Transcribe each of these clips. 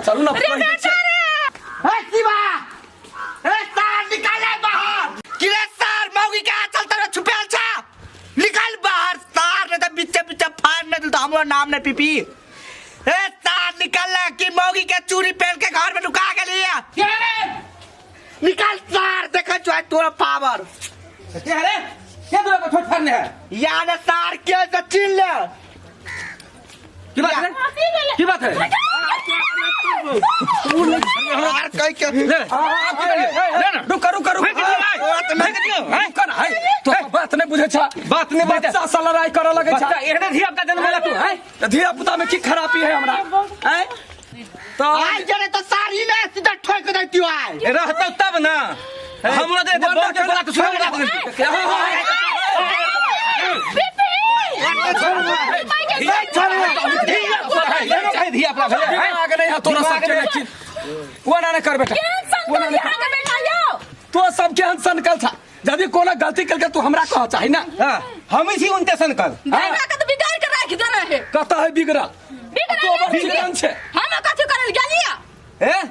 चलू ना रे बेटा रे ए शिवा ए सार निकाले बाहर किरे सार मौगी के आंचल तरह छुपेल छा निकाल बाहर सार नहीं तो बीचे बीचे फाड़ नहीं दिल तो हमरो नाम नहीं पीपी ए सार निकाल ले कि मौगी के चूड़ी पहन के घर में नुका के लिए निकाल सार देखा जो है तोरा पावर के रे के तोरा को छोट फाड़ने है यार सार के से चिल्ल ले की बात है की बात है यार कह के ले ले ना रुक रुक रुक फेंक दियो भाई। फेंक दियो, हैं? रुक ना है तो बात नहीं बुझे छा बात नहीं बुझे। बच्चा से लड़ाई करे लगे छा बच्चा एहने धिया पुता जन्म तू हैं त धिया पुता में की खराबी है हमरा हैं तो आई जरे तो सारी ने सीधा ठोक देती आई रहतौ तब ना हमरा दे बोल के बोला तो सुना धिया पुता भेलै हैं? दिमाग नहीं है तोरा दिमाग सबके नहीं। लेकिन वो ना ना कर बेटा केहन वो ना संकल ना यहाँ कर के बेटा यौ तो सब केहन सनकल छा यदि कोनो गलती करके तू हमरा कह चाही ना हाँ, हम ही छी उनते सनकल बेटा के तो बिगाड़ के राख दे रहे कत है बिगड़ल बिगड़ल तो बड़ है। चिकन छे हम कथी करल गेलिया ए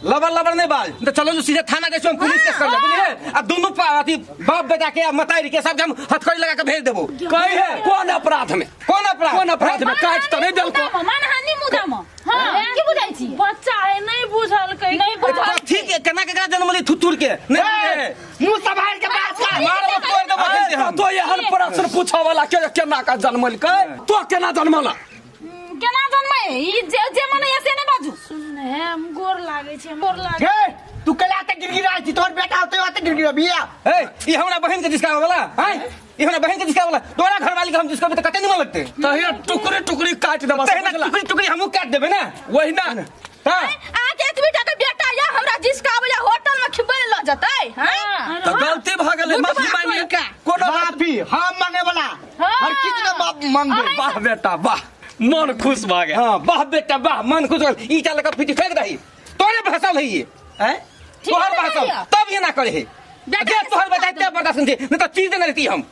लबर लबर नहीं बाज तो चलो जो सीधे थाना जैसे हम पुलिस केस कर ले बुझलिए आ दोनों अथी बाप बेटा के आ मतारी के सब के हम हथकड़ी लगा के भेज देबो कही है कौन अपराध में कौन अपराध कौन अपराध में काट तो नहीं देलको मानहानि मुद्दा में हां की बुझाई छी बच्चा है नहीं बुझल कै नहीं बुझल कथी के केना केकरा जन्म ली थुथुर के नहीं बुझे। मुंह संभाल के बात कर मारबो तोड़ देबो अखन से हम तो एहन प्रश्न पूछऽ वाला के केना का जन्मल के तो केना जन्मल केना जन्मै ई जे जे मन ऐसे नहीं बाजू सुन हे हम गोर लागै छै गोर लागै हे तू कल आते गिड़गिड़ा छी तोहर बेटा होते आते गिड़गिड़ा भैया ए ई हमरा बहन के जिसका वाला हैं ई हमरा बहन के जिसका वाला तोरा घरवाली के हम जिसका त कते निमन लगते तो ये टुकड़ी टुकड़ी काट देबा तहिना टुकड़ी टुकड़ी हमहू काट देबे ना वही ना हां आ के एतबी टा के बेटा या हमरा जिसका आबै होटल में खिबै ल जतै हैं तो गलती भ गेलै माफी मांगी कोनो बात माफी हम मांगे वाला हर चीज का माफ मांगबे वाह बेटा वाह मन खुश भ गेल हां वाह बेटा वाह मन खुश हो गेल। ई चाल के फिटी फेंक दही तोरे भाषा है ये हैं तोहर है भाषा भैया। तब ये ना करे है बेटा जे के तोहर समझा बेटा ते बर्दाश्त नहीं नहीं तो चीज देने रहती हम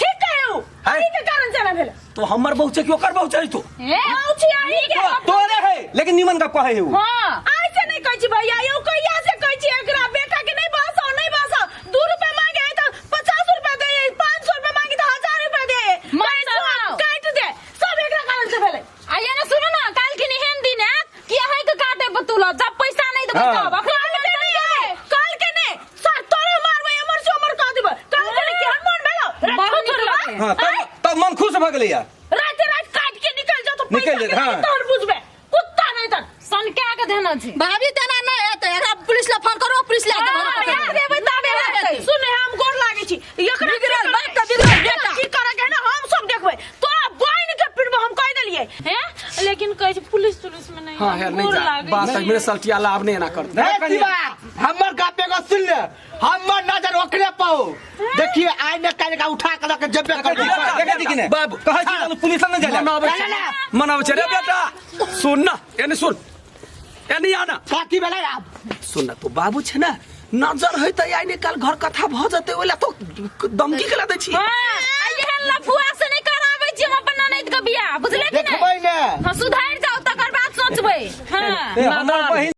ठीक कहू अही के कारण से ना भेल तो हमर बहु छै कि ओकर बहु छै तू ए औ छी अही के तोरे है लेकिन निमन का कहे है उ हां आइ से नहीं कहै छी भैया यौ कहिया से कहै छी एकरा बेटा के नहीं बसाओ नहीं बसाओ 2 रुपया मांगे है तो 50 रुपया दे 500 रुपया मांगे तो 1000 रुपया दे मन सहाव। काट दे सब एकरा कारण से भेलै आ ये ना सुनो ना काल की एहन दिन आयत कि अहीं के काटे बतूल जब पैसा नहीं देबै हाँ। तब अखन काल के नहीं आए काल के नहीं सर तोरे मारबै एमर से ओमर कह देबै काल के नहीं केहन मन भेलौ रे बड़ नीक थुथुरबा। लगै। हां तब तब मन खुश भ गेलै यार राति राति काट के निकल जाओ तो निकल पैसा जात, के हाँ। नहीं तोहर बुझबे कुत्ता नहीं तर सनका के देना छै भाभी तेना नहीं हेतै एकरा पुलिस ला फोन करू पुलिस ला हाँ, यार देबै तबे हेतै। सुन हम गोर लागै छी एकरा बिगड़ल बाप तऽ बिगड़ल बेटा। की करे के है ना हम सब देखबै तोरा बहिन के पिटबो हम कहि देलियै हैं लेकिन कहै छै पुलिस तुलिस में नहीं हां यार नहीं गोर जा लागै बात छी। मेरे सल्टिया लाभ नहीं ना कर ए शिवा हमर गप एगो सुन ले हमर नजर ओकरे पाओ देखिए आइ ने काल्हि का उठा के लके जेबे कर देखै छी कि नहीं बाबू। कहै छी चलू पुलिस लग नहि जाय मनाबै छै ना, मनाबै छै रे बेटा सुन ना एने सुन एने आना कथी भेलै आब सुन ना तो बाबू छै ना नजर है त आइ ने काल घर कथा भ जतै ओला तो दमकी के ला दै छी हां आ एहन लफुआ से नहीं कराबै छी हम अपन ननैद के बियाह बुझले कि देखबै नहीं ने हां सुधारि जाओ तकर बाद सोचबै हां हमर बहिन